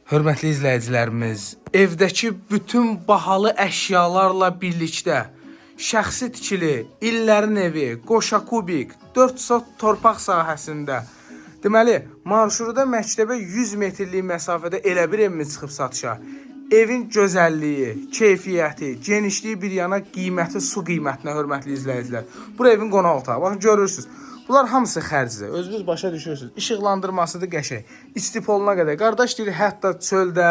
Hörmətli izləyicilərimiz, evdəki bütün bahalı əşyalarla birlikdə şəxsi tikili, illərin evi, qoşa kubik, 4 sot torpaq sahəsində. Deməli, marşrutda məktəbə 100 metrlik məsafədə elə bir evimiz çıxıb satışa. Evin gözəlliyi, keyfiyyəti, genişliyi bir yana qiyməti su qiymətinə, hörmətli izləyicilər. Bura evin qonaq otağı. Baxın, görürsüz. Bunlar hamısı xərcdir. Özünüz başa düşürsünüz. İşıqlandırmasıdır qəşəng. İstipoluna qədər. Qardaş deyir, hətta çöldə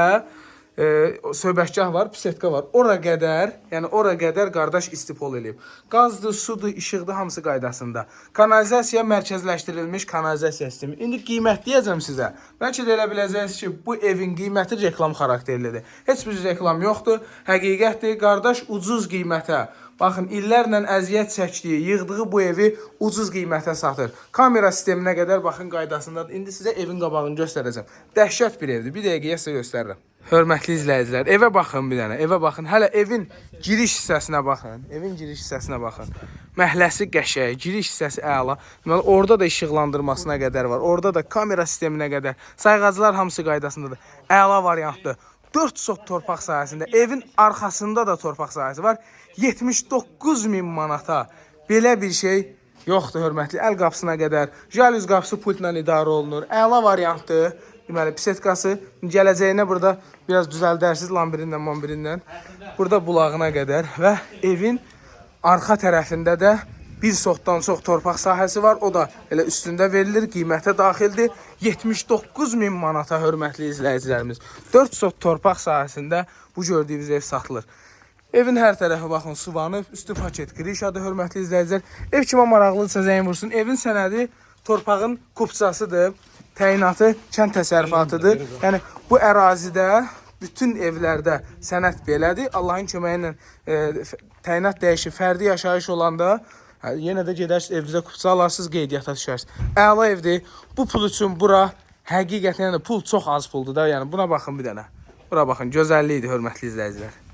söhbətgah var, pisetka var. Ora qədər, yəni ora qədər qardaş istipol eləyib. Qazdır, sudur, işıqdır, hamısı qaydasında. Kanalizasiya mərkəzləşdirilmiş kanalizasiya sistemi. İndi qiymət deyəcəm sizə. Bəlkə də elə biləcəksiniz ki, bu evin qiyməti reklam xarakterlidir. Heç bir reklam yoxdur. Həqiqətdir. Qardaş ucuz qiymətə. Baxın, illərlə əziyyət çəkdiyi, yığdığı bu evi ucuz qiymətə satır. Kamera sisteminə qədər baxın qaydasındadır. İndi sizə evin qabağını göstərəcəm. Dəhşət bir evdir. Bir dəqiqəyə sizə göstərirəm. Hörmətli izləyicilər, evə baxın bir dənə, evə baxın. Hələ evin giriş hissəsinə baxın. Evin giriş hissəsinə baxın. Məhəlləsi qəşəng, giriş hissəsi əla. Deməli, orada da işıqlandırmasına qədər var. Orada da kamera sisteminə qədər. Sayğaclar hamısı qaydasındadır. Əla variantdır. 4 sot torpaq sahəsində, evin arxasında da torpaq sahəsi var. 79 min manata belə bir şey yoxdur, hörmətli. Əl qapısına qədər, jalüz qapısı pultla idarə olunur. Əla variantdır. Deməli, pisetkası gələcəyinə burada biraz düzəldərsiz lambirindən, mambirindən. Burada bulağına qədər və evin arxa tərəfində də bir sotdan çox torpaq sahəsi var. O da elə üstündə verilir, qiymətə daxildir. 79 min manata, hörmətli izləyicilərimiz. 4 sot torpaq sahəsində bu gördüyünüz ev satılır. Evin hər tərəfi baxın suvanıb, üstü paket qrişadır, hörmətli izləyicilər. Ev kimə maraqlıdırsa zəng vursun. Evin sənədi torpağın kupçasıdır. Təyinatı kənd təsərrüfatıdır. Yəni bu ərazidə bütün evlərdə sənəd belədir. Allahın köməyi ilə təyinat dəyişir. Fərdi yaşayış olanda hə, yenə də gedərsiniz evinizə kupça alarsınız, qeydiyyata düşərsiniz. Əla evdir. Bu pul üçün bura həqiqətən də pul çox az puldur da. Yəni buna baxın bir dənə. Bura baxın, gözəllikdir, hörmətli izləyicilər.